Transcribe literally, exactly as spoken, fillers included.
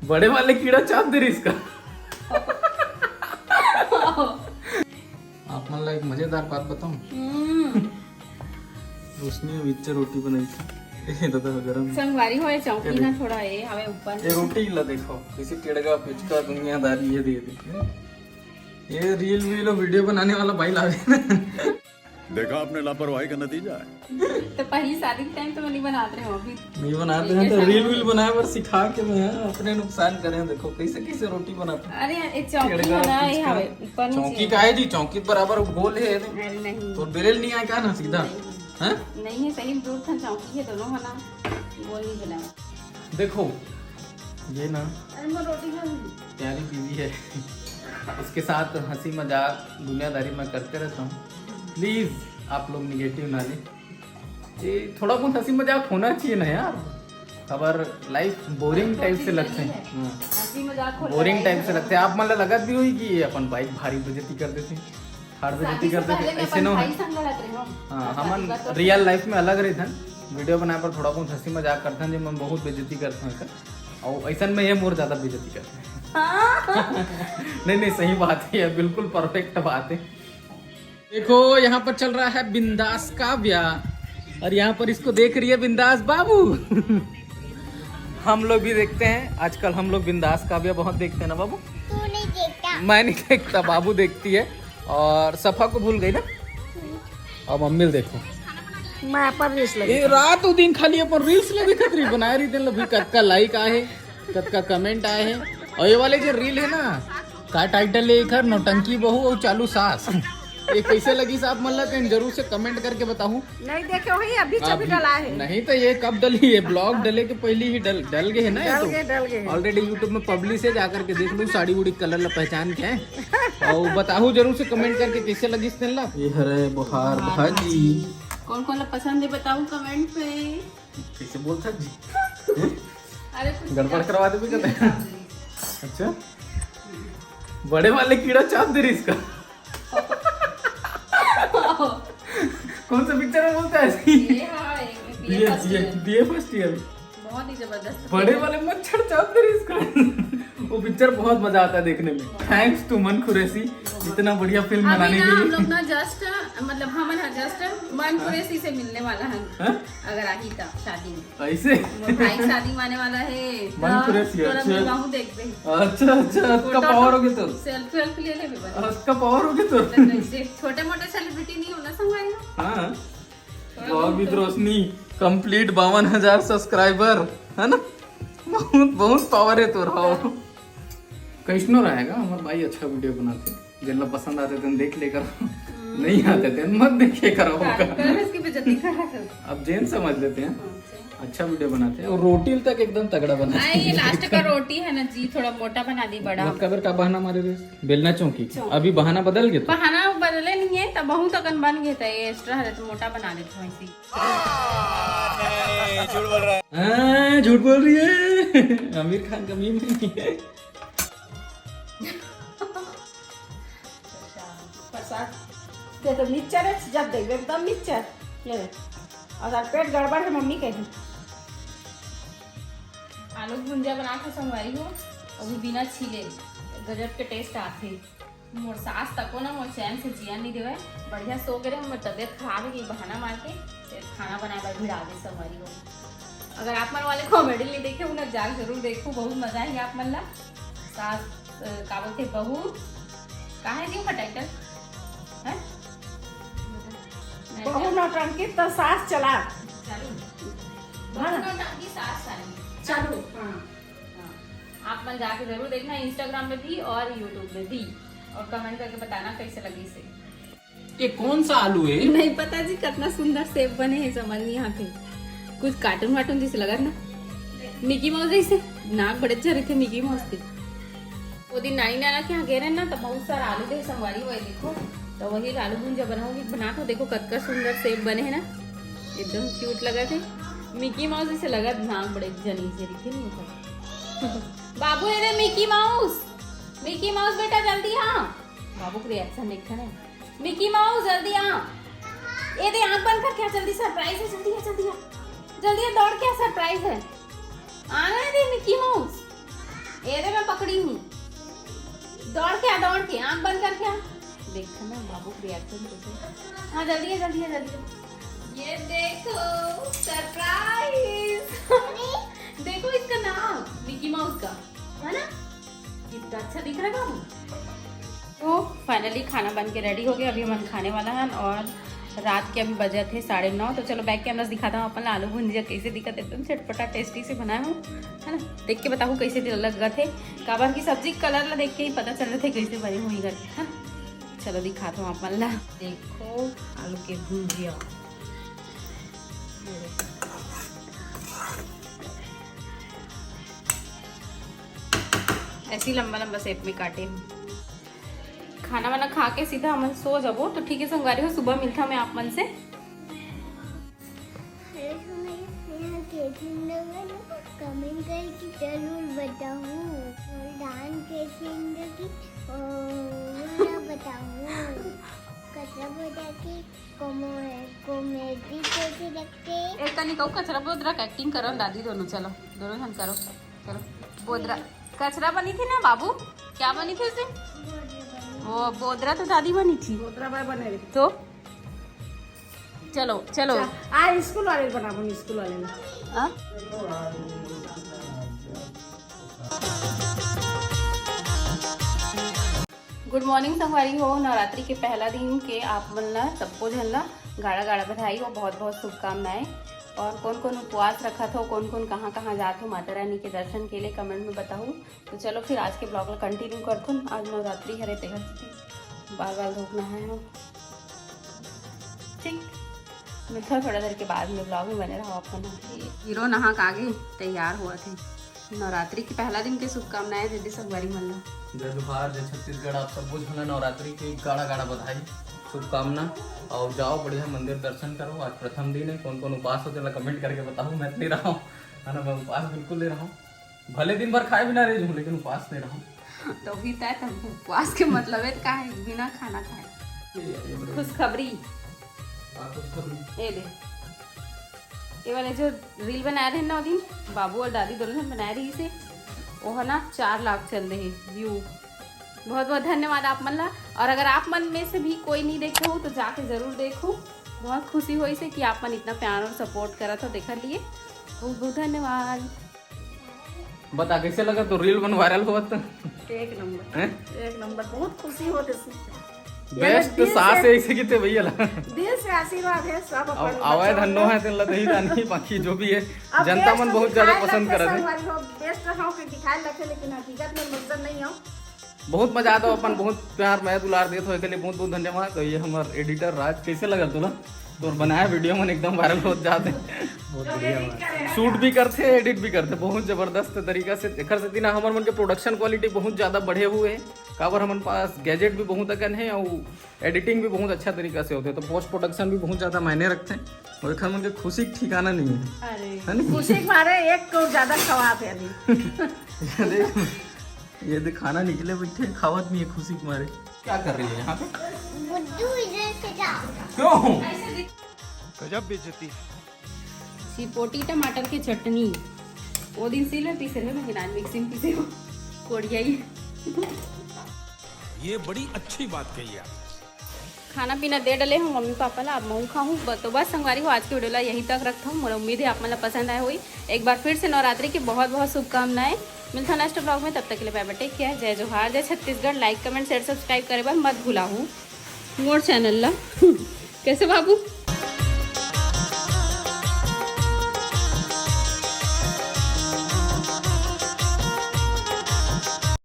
बड़े वाले कीड़ा चाप दे रही इसका। आप मन ला एक मजेदार बात बताऊं? हम्म। रोशनी अब इच्चे रोटी बनाई थी। ए दादा, गरम। संगवारी हो, ये चौकी ये ना देख। थोड़ा ये हवे ऊपर। ये रोटी ला देखो, कैसे टेड़गा पिचका दुनियादारी ये दे दे। ये रील वील और वीडियो बनाने वाला भाई लावे ना। देखा आपने लापरवाही का नतीजा है। तो पहली शादी के टाइम तो मैं नहीं बनाते रहे हूँ, अभी नहीं बनाते हैं तो रील वील बनाए बर सिखा के मैं अपने नुकसान करे हैं। देखो कैसे कैसे रोटी बनाते हैं। अरे ये चौकी है ना, ये हवे ऊपर नीचे। चौकी का है जी, चौकी बराबर गोल है। अरे नहीं। तो बेरेल नहीं आए का ना सीधा? नहीं। हैं? नहीं है, सही दूर था चौकी है दोनों है ना, गोल नहीं बनाया। देखो ये ना अरे मैं रोटी खा लूँ। प्यारी बीवी है, इसके साथ हंसी मजाक दुनियादारी मैं करते रहता हूँ। प्लीज आप लोग निगेटिव ना ले, ये थोड़ा बहुत हंसी मजाक होना चाहिए ना यार। अबर लाइफ बोरिंग टाइप से लगते हैं। हंसी मजाक बोरिंग टाइप से लगते हैं। आप मन ला लगत भी होई कि ये अपन बाइक भारी बेइज्जती कर देते हैं, हार बेइज्जती कर देते हैं, ऐसे ना हो। हाँ, हमन रियल लाइफ में अलग रहथन, वीडियो बनाए पर थोड़ा बहुत हंसी मजाक करथन, जेमन बहुत बेइज्जती करथन एकर, और ऐसन में ये मोर ज्यादा बेइज्जती करथे। हाँ। नहीं नहीं, सही बात है, ये बिल्कुल परफेक्ट बात है। देखो यहाँ पर चल रहा है बिंदास काव्या, और यहाँ पर इसको देख रही है बिंदास बाबू। हम लोग भी देखते हैं आजकल, हम लोग बिंदास काव्या बहुत देखते हैं ना बाबू? तू नहीं देखता। मैं नहीं देखता, बाबू देखती है। और सफा को भूल गई ना? और मम्मी देखो, मैं अपन रील्स लगे। ये रात दिन खाली अपन रील्स ले देखत रही, बनाए रही दिन भी कतका लाइक आए है, कतका कमेंट आए है। और ये वाले जो रील है ना, का टाइटल है एकर, नौटंकी बहू और चालू सास। ये कैसे लगी साहब, मतलब जरूर से कमेंट करके बताहू। नहीं देखे होही, अभी अभी डला है। नहीं तो ये कब डली है? ब्लॉग डले के पहले ही डल डल गए है ना ये तो। ऑलरेडी यूट्यूब में पब्लिश है, जाकर के देख लू साड़ी उड़ी कलर ला पहचान के। और बताहू जरूर से कमेंट करके कैसे लगी तेन ला। ये हरे बोहार भाजी। कौन कौन ला पसंद है बताओ कमेंट पे। कैसे बोलता जी? अरे कुछ गड़बड़ करवा दे भी कहते हैं। अच्छा, बड़े वाले कीड़ा चाप दे रही इसका। कौन सा पिक्चर में बोलता है? ये हाँ, ये बीए फर्स्ट ईयर। बहुत ही जबरदस्त। बड़े वाले मच्छर चाप दे रही इसका। वो पिक्चर बहुत मजा आता है देखने में। थैंक्स टू मन कुरैशी, इतना बढ़िया फिल्म बनाने के लिए। हम लोग ना जस्ट, मतलब हमन जस्ट मन कुरैशी से मिलने वाला है। हाँ? अगर आही तो शादी में। ऐसे? मोर भाई शादी में आने वाला है। मन कुरैशी, अच्छा। अच्छा अच्छा, उसका पावर हो गया तो। सेल्फी वेल्फी ले ले भी बस। उसका पावर हो गया तो। छोटे मोटे सेलिब्रिटी नहीं होना संगवारी हो। हाँ। Love with रोशनी complete बावन हजार सब्सक्राइबर है ना? बहुत बहुत पावर है तोर। हाँ। कैसनो रहेगा हमार भाई, अच्छा वीडियो बनाते, जेन ला पसंद आते तेन देख लेकर, नहीं आते तेन मत देखे करो। इसकी बेइज्जती करा कर। अब जेन समझ लेते हैं। हाँ, सही। अच्छा वीडियो बनाते हैं और रोटी तक एकदम तगड़ा बनाते हैं। ये लास्ट का रोटी है ना जी, थोड़ा मोटा बना दी, बड़ा। कबर का बहाना मारे रहे? बेलना चौकी। अभी बहाना बदल गया तो? बहाना बदले नहीं है, तब बहुत अकन बन गया था, ये एक्स्ट्रा है तो मोटा बना देते हैं इसी। नहीं, झूठ बोल रहा है। हाँ, झूठ बोल रही है। आमिर खान का मीम नहीं है। अच्छा, प्रसाद। ये तो मिक्सचर है, जब देख एकदम मिक्सचर। ये ले। और पेट गड़बड़ है मम्मी कही। आलू भुंजा बना के संगवारी हो, अभी बिना छीले गजब के टेस्ट आथे। मोर सास तको ना मोर चैन से जिया नहीं देवे। बढ़िया सो गे रहे, मोर तबियत खराब है, बहाना मार के फिर खाना बनाए बर भिड़ा दे संगवारी हो। अगर आप मन वाले कॉमेडी नहीं देखे हो ना, जाके जरूर देखो, बहुत मजा आही आप मन ला। सास, अ, का बोलते, बहू, का है जी ओकर टाइटल? हैं? बहू नौटंकी तो सास चला। चालू। बहू नौटंकी सास चालू। चालू, हाँ। हाँ। आप मन जाके जरूर देखना Instagram पे भी और YouTube पे भी, और कमेंट करके बताना कैसे लगी से। ये कौन सा आलू है? नहीं पता जी, कितना सुंदर शेप बने है, समझ नहीं आते। कुछ कार्टून वार्टून जैसे लगा ना, मिकी माउस जैसे। नाक बड़े अच्छा रहते मिकी माउस के। वो दिन नानी नाना के यहाँ गए रहे ना, तो बहुत सारा आलू दे संगवारी हुए, देखो। तो वही आलू भुंजा बनाऊंगी, बना के देखो, कतका सुंदर शेप बने है ना, एकदम क्यूट लगा थे। मिकी माउस जैसे लगा, नाक बड़े जनी से दिखे नहीं होता। बाबू, ये दे मिकी माउस, मिकी माउस बेटा, जल्दी आ। बाबू के रिएक्शन देखा ना। मिकी माउस, जल्दी आ। ये दे, आंख बंद कर, क्या जल्दी, सरप्राइज है, जल्दी आ, जल्दी आ, जल्दी आ, दौड़, क्या सरप्राइज है? आना है दे मिकी माउस। पकड़ी हूँ। दौड़ के आ, दौड़ के, आंख बंद करके आ। देखा ना बाबू के रिएक्शन कैसे। हाँ, जल्दी है, जल्दी है, जल्दी है। ये देखो, सरप्राइज। देखो इसका नाम मिकी माउस का, है ना? कितना अच्छा दिख रहा है बाबू। तो फाइनली खाना बन के रेडी हो गया। अभी हमन खाने वाला है और रात के अभी बजत हे साढ़े नौ। तो चलो बैक कैमरा से दिखाता हूँ अपन ला आलू भुंजिया कैसे दिखत हे, एकदम चटपटा टेस्टी से बनाया हूँ, है ना? देख के बताहू कैसे दिल लगत हे, काबर की सब्जी कलर ला देख के ही पता चल रहे थे कैसे बने हुई करके, है ना? चलो दिखाता हूँ अपन ला। देखो आलू के भुंजिया, ऐसी लंबा लंबा शेप में काटे हूँ। खाना वाना खा के सीधा हमन सो जाबो। तो ठीक है संगवारी हो, सुबह मिलता मैं आप मन से। कमेंट करके जरूर बताओ और डांस कैसे जिंदगी और वो ना बताओ कचरा बजा के कॉमेडी कैसे लगते। एक कनी कहू कचरा बोदरा के एक्टिंग करो ना दादी दोनों, चलो दोनों जन करो। चलो बोदरा कचरा बनी थी ना बाबू, क्या बनी थी उस दिन? वो बोदरा तो दादी बनी थी। बोदरा बाय बने रही। तो चलो चलो। आ स्कूल वाले बनाबो, स्कूल वाले में। हाँ? गुड मॉर्निंग संगवारी हो, नवरात्रि के पहला दिन के आप मन ला, सबको झन ला गाड़ा गाड़ा बधाई हो, बहुत बहुत शुभकामनाएं। और कौन कौन उपवास रखत हो, कौन कौन कहाँ कहाँ जात हो माता रानी के दर्शन के लिए, कमेंट में बताओ। तो चलो फिर आज के ब्लॉग ला कंटिन्यू करथन। आज नवरात्रि हरे तेहर सेती बाल बाल धोक नहाए हो। ठीक, मिलता थोड़ा देर के बाद में, ब्लॉग में बने रहो आप मन। हीरो नहा के आगे तैयार हुआ थे। नवरात्रि के पहला दिन के शुभकामनाएं दीदी संगवारी मन ला। जय जोहार, जय छत्तीसगढ़। आप सबो झन ला नवरात्रि के गाड़ा गाड़ा बधाई, शुभकामना। और जाओ बढ़िया मंदिर दर्शन करो। आज प्रथम दिन है, कौन कौन उपास हो तेला कमेंट करके बताओ। मैं तो नहीं रहा हूँ, है ना, मैं उपास बिल्कुल नहीं रहा हूँ। भले दिन भर खाए बिना रह जाऊँ लेकिन उपास नहीं रहा हूँ। तो भी तय तब उपवास के मतलब है का है बिना खाना खाए? ये, ये, ये। खुशखबरी। का खुशखबरी? ये ले, ये वाले जो रील बनाए रहे ना वो दिन, बाबू और दादी दोनों जन बनाए रही से, वो है ना चार लाख चल रहे व्यू। बहुत बहुत धन्यवाद आप मन ला। और अगर आप मन में से भी कोई नहीं देखे हो तो जाके जरूर देखो, बहुत खुशी हुई से कि आप मन इतना प्यार और सपोर्ट करत हो, देख लिए बहुत बहुत धन्यवाद। बता कैसे लगा तो रील बन वायरल हुआ तो? एक नंबर। हैं? एक नंबर, बहुत खुशी होत हे। बेस्ट दिल सास से है इसे किते भैया ला। दिल से आशीर्वाद है सब अब अपन आवाज बच्चों धन्नो को। है तेन ला दही दानी बाकी जो भी है अब जनता बेस्ट मन बहुत ज्यादा दिखाए पसंद लगथे करत है। संगवारी हो, बेस्ट हो के दिखाए लगथे लेकिन हकीकत में बेस्ट नहीं हो। बहुत मजा आता हो अपन बहुत प्यार मया दुलार देत हो, एके लिए बहुत बहुत धन्यवाद। तो ये हमार एडिटर राज, कैसे लगा तुला? तोर बनाया वीडियो मन एकदम वायरल होत जात हे। बहुत बढ़िया बात। शूट भी करथे, एडिट भी करथे, बहुत जबरदस्त तरीका से। एकर सेती ना हमर मन के प्रोडक्शन क्वालिटी बहुत ज्यादा बढ़े हुए हे, काबर हमन पास गैजेट भी बहुत अकन हे और एडिटिंग भी बहुत अच्छा तरीका से होथे, तो पोस्ट प्रोडक्शन भी बहुत ज्यादा मायने रखथे। और एखर मन के खुशी के ठिकाना नहीं है, अरे, है नहीं? खुशी के मारे एक को ज्यादा खवात हे अभी। ये देख, ये देख खाना निकले बैठे खावत नहीं है खुशी के मारे। क्या कर रही है यहाँ पे? बुद्धू इधर से जा। क्यों? गजब बेइज्जती। चिपोटी टमाटर के चटनी। वो दिन सील में पीसे रहे, मैं आज मिक्सी में पीसे हो। कोड़ियाई। ये बड़ी अच्छी बात कही आप। खाना पीना दे डले हूँ मम्मी पापा ला, अब महू खाहूँ। ब-, तो बस संगवारी हो, आज के वीडियो ला यहीं तक रखता हूँ। मोला उम्मीद है आप मन ला पसंद आए होही। एक बार फिर से नवरात्रि की बहुत बहुत शुभकामनाएं। मिलता नेक्स्ट ब्लॉग में, तब तक के लिए बाय बाय, टेक केयर, जय जोहार, जय छत्तीसगढ़। लाइक कमेंट शेयर सब्सक्राइब करे बर मत भूलाहू मोर चैनल ला। कैसे बाबू?